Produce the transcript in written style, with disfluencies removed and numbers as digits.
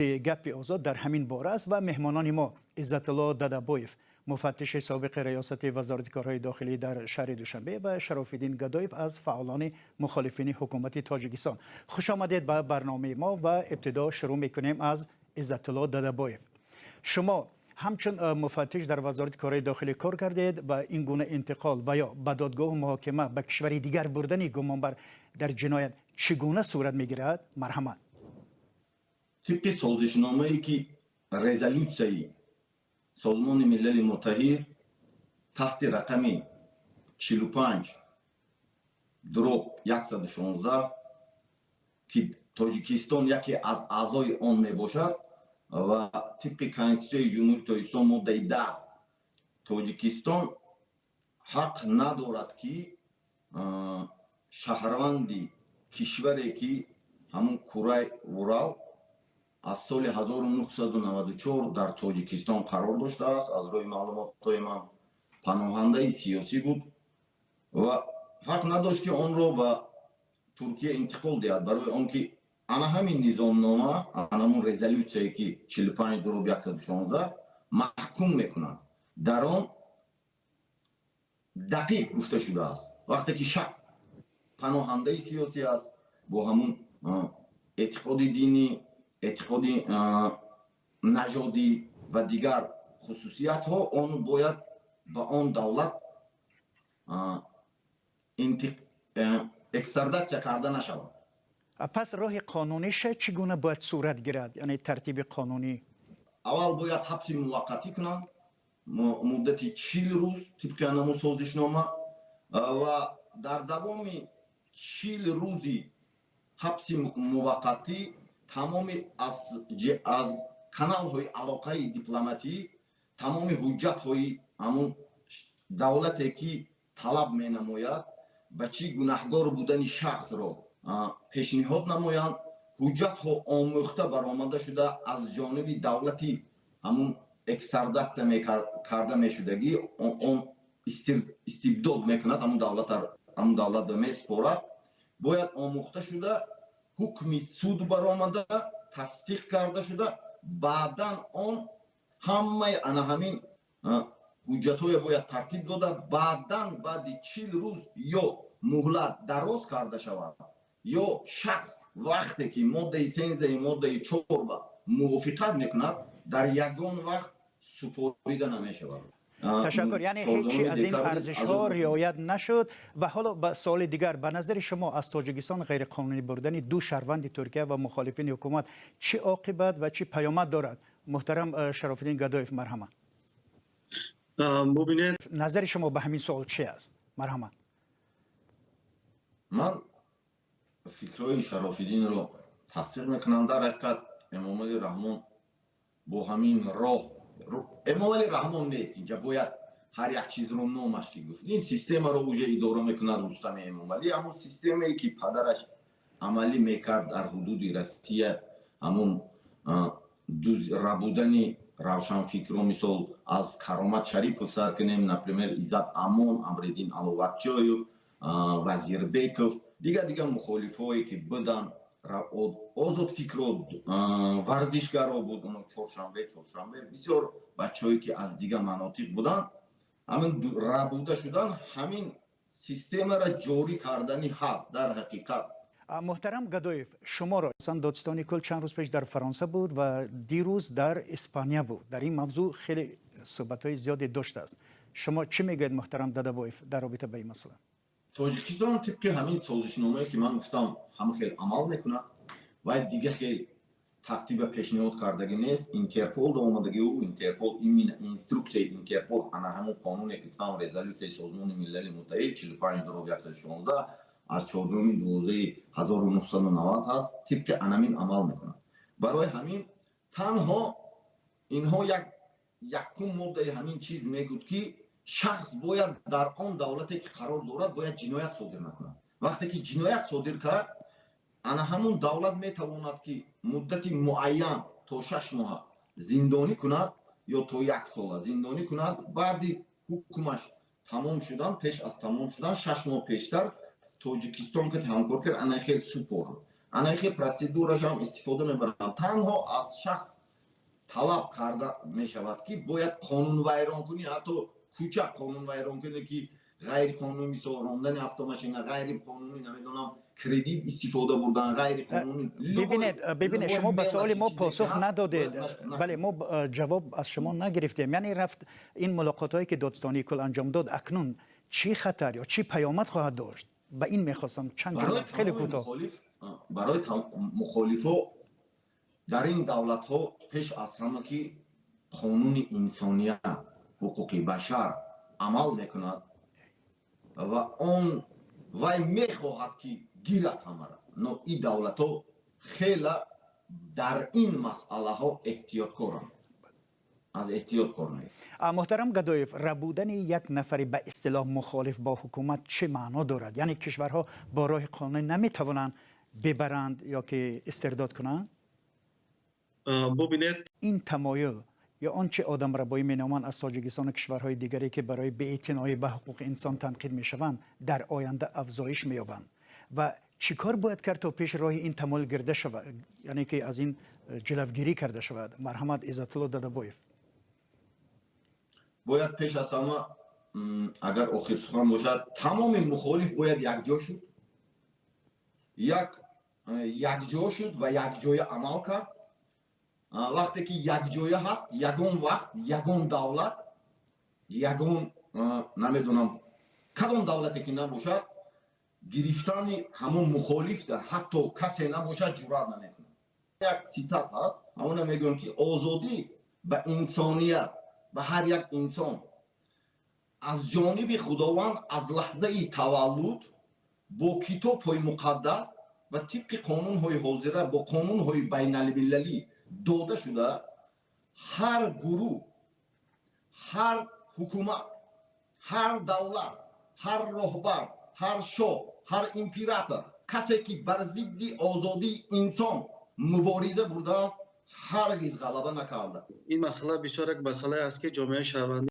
Гапи озод дар ҳамин бора аст ва меҳмонони мо Иззатулло Дадабоев, муфаттиши собиқи раёсати Вазорати корҳои дохилӣ дар шаҳри Душанбе, ва Шарофиддин Гадоев аз фаъолони мухолифини ҳукумати Тоҷикистон. Хуш омадед ба барномаи мо ва ибтидо шурӯъ мекунем аз Иззатулло Дадабоев. Шумо ҳамчун муфаттиш дар Вазорати корҳои дохилӣ кор кардед ва ин гуна интиқол ва ё ба додгоҳу муҳокима ба кишвари дигар бурдани гумонбар дар ҷиноят чӣ гуна сурат мегирад? Марҳамат. Тибқи созишномае, ки резолюсияи Созмони Милали Муттаҳид таҳти рақами 45/116, ки Тоҷикистон яке аз аъзои он мебошад, ва тибқи Конститутсияи Ҷумҳурии Тоҷикистон, моддаи 10, Тоҷикистон ҳақ надорад, ки шаҳрванди кишваре, ки ҳамун Курай Вурал аз соли 1994 дар Тоҷикистон қарор доштааст, аз рӯи маълумотҳои ман паноҳандаи сиёсӣ буд ва ҳақ надошт, ки онро ба Туркия интиқол диҳад, барои он ки ана ҳамин низомнома, ана ҳамун резолюсияе, ки 45/116 маҳкум мекунад, дар он дақиқ гуфта шудааст: вақте ки шахс паноҳандаи сиёсӣ аст, бо ҳамун эътиқоди динӣ, эътиқоди нажодӣ ва дигар хусусиятҳо, он бояд ба он давлат экстрадитсия карда нашавад. Пас роҳи қонуниша чӣ гуна бояд сурат гирад, яъне тартиби қонунӣ? Аввал бояд ҳабси муваққатӣ кунанд муддати 40 рӯз тибқи ана ҳамун созишнома ва дар давоми 40 рӯзи ҳабси муваққатӣ тамоми аз каналҳои алоқаи дипломатӣ, тамоми ҳуҷҷатҳои ҳамун давлате, ки талаб менамояд, ба чӣ гунаҳгор будани шахсро пешниҳод намоянд. Ҳуҷҷатҳо омӯхта баромада шуда, аз ҷониби давлати ҳамун экстрадитсия карда мешудагӣ, он истибдод мекунад, ҳамун давлат месупорад, бояд омӯхта шуда, ҳукми суд баромада, тасдиқ карда шуда, баъдан он ҳамаи ана ҳамин ҳуҷҷатҳое бояд тартиб дода, баъдан баъди 40 рӯз ё муҳлат дароз карда шавад, ё шахс вақте ки моддаи 13, моддаи 4 ба мувофиқат мекунад, дар ягон вақт супорида намешавад. Ташаккур. Яъне ҳеҷ аз ин арзишҳо риоят нашуд. Ва ҳоло ба суоли дигар: ба назари шумо, аз Тоҷикистон ғайриқонунӣ бурдани ду шаҳрванди Туркия ва мухолифини ҳукумат чӣ оқибат ва чӣ паёмад дорад? Муҳтарам Шарофиддин Гадоев, марҳамат. Бубинед. Назари шумо ба ҳамин суол чи аст? Марҳамат. Ман фикрҳои Шарофиддинро тасдиқ мекунам. Дар ҳақиқат, Эмомалӣ Раҳмон бо ҳамин роҳ, Эмомалӣ Раҳмон нест, инҷа бояд ҳар як чизро номаш ки гуфт, ин системаро уже идора мекунад Рустами Эмомалӣ, ҳамун системае, ки падараш амалӣ мекард дар ҳудуди Россия, ҳамун рабудани равшанфикро. Мисол, аз Каромат Шарипов сар кунем, например, Иззат Амон, Амриддин Аловатчоев, Вазирбеков, дигар дигар мухолифҳое, ки буданд, озодфикро, варзишгаро буд, оно чоршанбе, бисёр бачаҳое, ки аз дигар манотиқ буданд, ҳамин рабуда шудан, ҳамин системаро ҷорӣ кардани ҳаст дар ҳақиқат. Муҳтарам Гадоев, шуморо додситони кул чанд рӯз пеш дар Фаронса буд ва дирӯз дар Испания буд, дар ин мавзӯъ хеле суҳбатҳои зиёде доштааст. Шумо чӣ мегӯед, муҳтарам Дадабоев, дар робита ба ин масъала? Тоҷикистон тибқи ҳамин созишномае, ки ман гуфтам, ҳама хел амал мекунад ва дига хел тартиба пешниҳод кардагӣ нест. Интерпол омадагиу Интерпол, именно инструксияи Интерпол, ана ҳамун қонуне, ки гуфтам, резолюсияи Созмони Милали Муттаҳид 45/116 аз 4-12/1990 ҳаст, тибқи анамин амал мекунад. Барои ҳамин танҳо инҳо як якум моддаи ҳамин чиз мегӯд, ки шахс бояд дар он давлате, ки қарор дорад, бояд ҷиноят содир накунад. Вақте ки ҷиноят содир кард, ана ҳамун давлат метавонад, ки муддати муайян то 6 моҳа зиндонӣ кунад ё то як сола зиндонӣ кунад. Баъди ҳукмаш тамом шудан, пеш аз тамом шудан, 6 моҳ пештар Тоҷикистон ки ҳамкор кард, ана хел супорад. Ана хел процедурашам истифода мебаранд. Танҳо аз шахс талаб карда мешавад, ки бояд қонунвайронкунӣ, ҳатто кӯчак қонунвайронкунӣ, ки ғайриқонунӣ, мисол, рондани автомашина ғайриқонунӣ, намедонам, кредит истифода бурдан ғайриқонунӣ. Бибинед, шумо ба суоли мо посух надодед. Бале, мо ҷавоб аз шумо нагирифтем. Яъне рафт ин мулоқотҳое, ки додстонии кул анҷом дод, акнун чӣ хатар ё чӣ паёмад хоҳад дошт? Ба ин мехостам чанд ҷумла, хеле кӯтоҳ. Барои мухолифо дар ин давлатҳо пеш аз ҳама, ки қонуни инсоният, ҳуқуқи башар амал мекунад ва он вай мехоҳад, ки гирад ҳамара. Но ин давлатҳо хела дар ин масъалаҳо эҳтиёткоранд, аз эҳтиёт кор. Муҳтарам Гадоев, рабудани як нафари ба истилоҳ мухолиф бо ҳукумат чӣ маъно дорад? Яъне кишварҳо бо роҳи қонунӣ наметавонанд бибаранд ё ки истирдод кунанд? Бубинед. Ин тамоюл ё он чи одамрабоӣ меноманд аз Тоҷикистону кишварҳои дигаре, ки барои беэътиноӣ ба ҳуқуқи инсон танқид мешаванд, дар оянда афзоиш меёбанд ва чӣ кор бояд кард, то пеш роҳи ин тамоюл гирда шавад, яъне ки аз ин ҷилавгирӣ карда шавад? Марҳамат, Иззатулло Дадабоев. Бояд пеш аз ҳама, агар охир сухан бошад, тамоми мухолиф бояд якҷо шуд, якҷо шуд ва якҷоя амал кард. Вақте ки якҷоя ҳаст, ягон вақт ягон давлат, ягон, намедонам, кадом давлате ки набошад, гирифтани ҳамон мухолиф, ҳатто касе набошад, ҷуръат намекунад. Як цитат ҳаст, ҳамона мегӯям, ки озодӣ ба инсоният, ба ҳар як инсон аз ҷониби Худованд аз лаҳзаи таваллуд бо китобҳои муқаддас ва тибқи қонунҳои ҳозира, бо қонунҳои байналмилалӣ дода шуда. Ҳар гурӯҳ, ҳар ҳукумат, ҳар давлат, ҳар роҳбар, ҳар шоҳ, ҳар император, касе ки бар зидди озодии инсон мубориза бурдааст, ҳаргиз ғалаба накарда. Ин масъала бисёр як масъалае аст, ки ҷомеаи шаҳрвандӣ